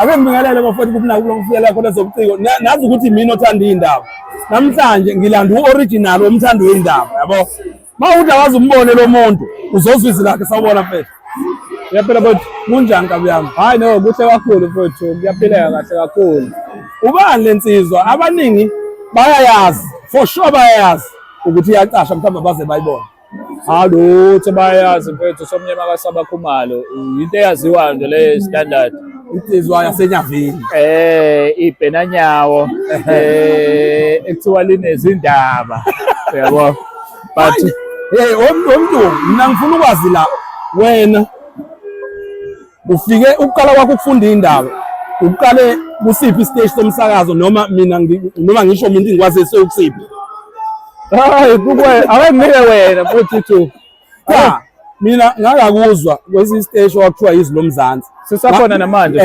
Ake ngibingelele bafowethu kubunaka kulokufikela khona zobuciko. Nazi ukuthi mina othanda iy'ndaba. Namhlanje ngilanda u-original womthandi wey'ndaba, yabo. Uma uthi awazi umbone lo muntu, uzozwa izwi lakhe sawubona mfethu. Uyaphila bhuti? Kunjani nkabi yami? Hayi no, kuhle kakhulu mfethu, kuyaphileka kahle kakhulu. Ubani le nsizwa? Abaningi bayayazi, for sure bayayazi ukuthi iyacasha mhlawumbe baze bayibone. Ha lutho bayazi mfethu somnyama kaSabakhumalo into eyaziwayo nje le standard. Insizwa yaseNyavini. Ibhenanyawo ekuthiwa linezindaba. Uyabo? But hey omntu mina ngifuna ukwazi la wena ufike ukuqala kwakho ukufunda indaba uqale kusiphi isiteshi somsakazo noma mina noma ngisho mina ngikwazi sewukusiphi. Hayi kukwe awenginike wena futhi thu. Cha mina ngakakuzwa kwesinye isiteshi okwakuthiwa Izwi Lomzansi. Sisakhona namanje.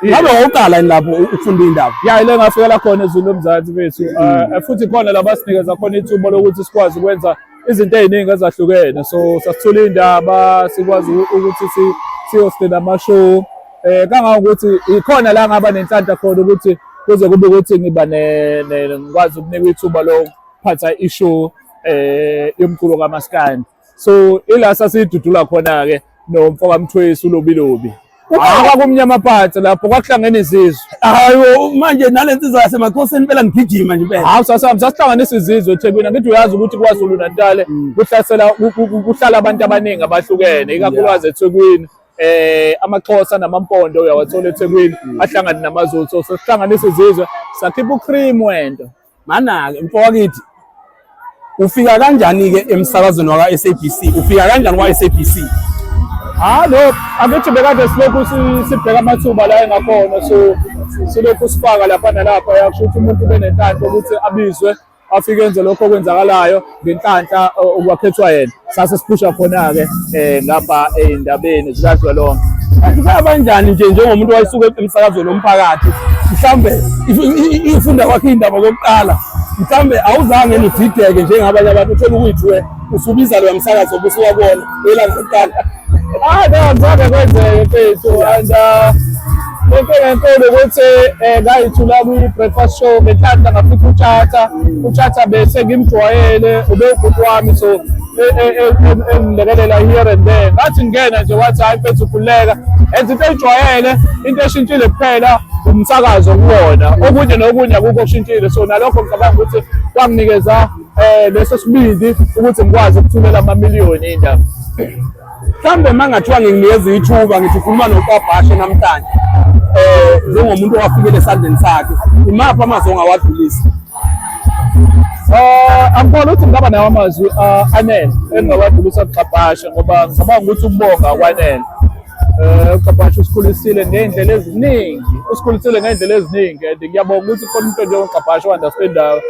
Ngabe wawuqala yini lapho ukufunda indaba? Ya ile ngafikela khona eZwini Lomzansi bethu. Futhi khona la basinikeza khona ithuba lokuthi sikwazi ukwenza izinto ey'ningi ezahlukene. So sasithula iy'ndaba sikwazi ukuthi siyostela ama-show. Kangangokuthi ikhona la ngaba nenhlanhla khona ukuthi kuze kube ukuthi ngiba ngikwazi ukunikwa ithuba lokuphatha i-show yomculo kaMaskandi. So ila sasidudula khona-ke nomfo kaMthwesi uLobilobi. Kwakumnyama phansi lapho kwakuhlangene izizwe. Hayo manje nale nsizwa yasemaxhoseni impela ngigijima nje impela. Hawu sasihamba sasihlanganisa izizwe eThekwini. Angithi uyazi ukuthi KwaZulu Natal kuhlasela kuhlala abantu abaningi abahlukene ikakhulukazi eThekwini. AmaXhosa namaMpondo uyawathola eThekwini ahlangane namaZulu. So sasihlanganisa izizwe sakhipha ucream wento. Mana-ke mfo wakithi ufika kanjani-ke emsakazweni waka-SABC? Ufika kanjani kwa-SABC? Ha no, angithi bekade silokhu sibheka amathuba la engakhona, so silokhu sifaka lapha nalapha, yakusho ukuthi umuntu ube nenhlanhla ukuthi abizwe afike enze lokho okwenzakalayo ngenhlanhla okwakhethwa yena. Sase siphusha khona-ke ngapha ey'ndabeni zikazwelonke. Kanjani nje njengomuntu owayesuka emsakazweni womphakathi, mhlawumbe ifunda kwakhe iy'ndaba kokuqala, mhlawumbe awuzange nidideke njengabanye abantu uthole ukuthi usubiza loya msakazo obusuka kuwona elanga lokuqala? Hayi no, angizange kwenzeke mfethu and inkinga enkulu ukuthi ngayithula kwi-breakfast show ngenhlanhla ngafica uTshatha. UTshatha bese ngimjwayele, ubewubhuti wami, so engilekelela here and there. Ngathi ngingena nje wathi hhayi mfethu khululeka, enza into oyijwayele, into eshintshile kuphela umsakazo kuwona, okunye nokunye akukho okushintshile. So nalokho ngicabanga ukuthi kwanginikeza leso sibindi ukuthi ngikwazi ukuthulela amamiliyoni indaba. Mhlawumbe uma ngathiwa ngikunikeza ithuba ngithi ukhuluma noQabhashe namhlanje njengomuntu owafikela esandleni sakhe, imaphi amazwi ongawadlulisa? Angiboni ukuthi ngingaba nawo amazwi anele engingawadlulisa kuQabhashe, ngoba ngicabanga ukuthi ukubonga akwanele. UQabhashe usikhulisile ngey'ndlela eziningi, usikhulisile ngey'ndlela eziningi and ngiyabonga ukuthi khona umuntu onjengoQabhashe o-understand-ayo.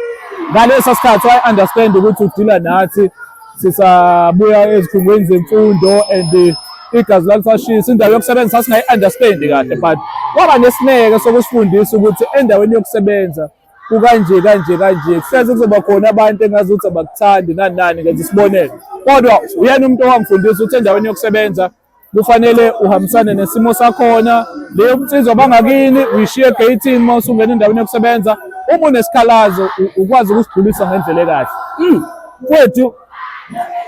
Ngalesa sikhathi waye-understand ukuthi udila nathi sisabuya ezikhungweni zemfundo and igazi lalisashisa, indawo yokusebenza sasingayi-understand kahle, but waba nesineke sokusifundisa ukuthi endaweni yokusebenza kukanje kanje kanje, kuhleze kuzoba khona abantu engazuthi abakuthandi nani nani, ngenza isibonelo. Kodwa uyena umuntu owangifundisa ukuthi endaweni yokusebenza kufanele uhambisane nesimo sakhona. Leyo nsizwa bangakini uyishiye egeyithini uma usungena endaweni yokusebenza, uma unesikhalazo ukwazi ukusidlulisa ngendlela ekahle. Mfowethu,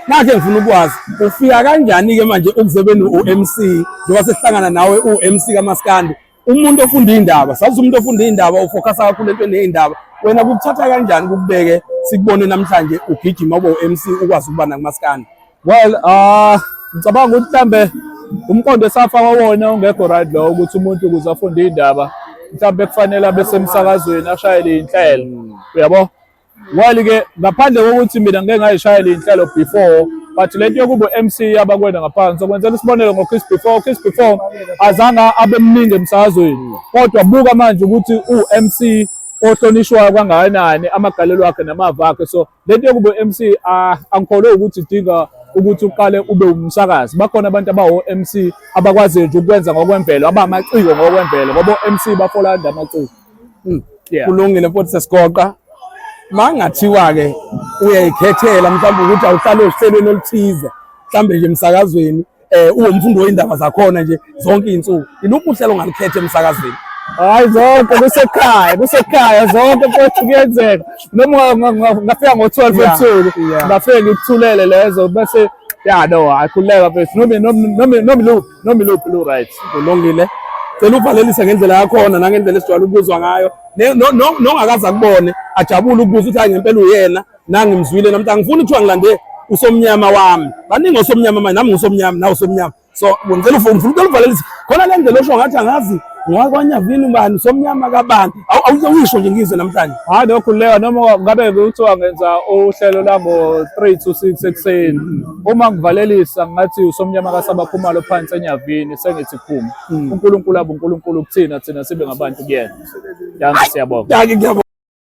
nakhe ngifuna ukwazi ufika kanjani-ke manje ukuzebeni u-MC, njengoba sesihlangana nawe u-MC kaMaskandi, umuntu ofunda iy'ndaba. Sazi umuntu ofunda iy'ndaba ufokhasa kakhulu entweni yey'ndaba. Wena kukuthatha kanjani kukubeke sikubone namhlanje ugijima ube u-MC ukwazi ukuba nakuMaskandi? Well, ngicabanga ukuthi mhlambe umqondo esafaka wona ungekho right lo, ukuthi umuntu ukuze afunde iy'ndaba mhlambe kufanele abe semsakazweni ashayele iy'nhlelo, uyabo? Well-ke ngaphandle kokuthi mina ngike ngayishayela iy'nhlelo before, but le nto yokuba u-MC yabakwena ngaphansi. Sokwenzela isibonelo ngo-Chris Before. Chris Before azange abe mningi emsakazweni, kodwa buka manje ukuthi u-MC ohlonishwayo kangakanani, amagalelo akhe namava akhe. So le nto yokuba u-MC angikholwe ukuthi idinga ukuthi uqale ube umsakazi. Bakhona abantu abawo-MC abakwaziyo nje ukwenza ngokwemvelo, abamaciko ngokwemvelo, ngoba o-MC bafola under amaciko. Kulungile mfowethu, sesigoqa. Mangathiwa-ke uyayikhethela mhlawumbe ukuthi awuhlale ohlelweni oluthize, mhlawumbe nje emsakazweni, uwumfundi wey'ndaba zakhona nje zonke iy'nsuku, iluphi uhlelo ongalukhetha emsakazweni? Hayi zonke kusekhaya, kusekhaya zonke mfowethu kuyenzeka. Noma ngafika ngo-12 ebusuku, ngafika ngikuthulele lezo bese ya no, akhululeka mfethu. Noma noma noma iluphi, noma iluphi lu right. Kulungile. Cela uvalelise ngendlela yakhona nangendlela esijwayele ukuzwa ngayo. Nongakaze akubone ajabule ukubuza ukuthi hayi ngempela uyena nangimzwile namhla angifuni kuthiwa ngilande usomnyama wami. Baningi osomnyama manje nami ngusomnyama nawe usomnyama. So ngicela ngifuna uvalelise khona le ndlela osho ngathi angazi ngwakwanyavini ubani somnyama kabani awuyisho nje ngizwe namhlanje. Hayi nokhululeka noma ngabe kuthiwa ngenza uhlelo lango-3 to 6 ekuseni uma ngivalelisa ngathi usomnyama kaSabakhumalo phansi enyavini sengithi phuma. uNkulunkulu abe uNkulunkulu kuthina thina sibe ngabantu kuyena. Dankie siyabonga. Dankie ngiyabonga.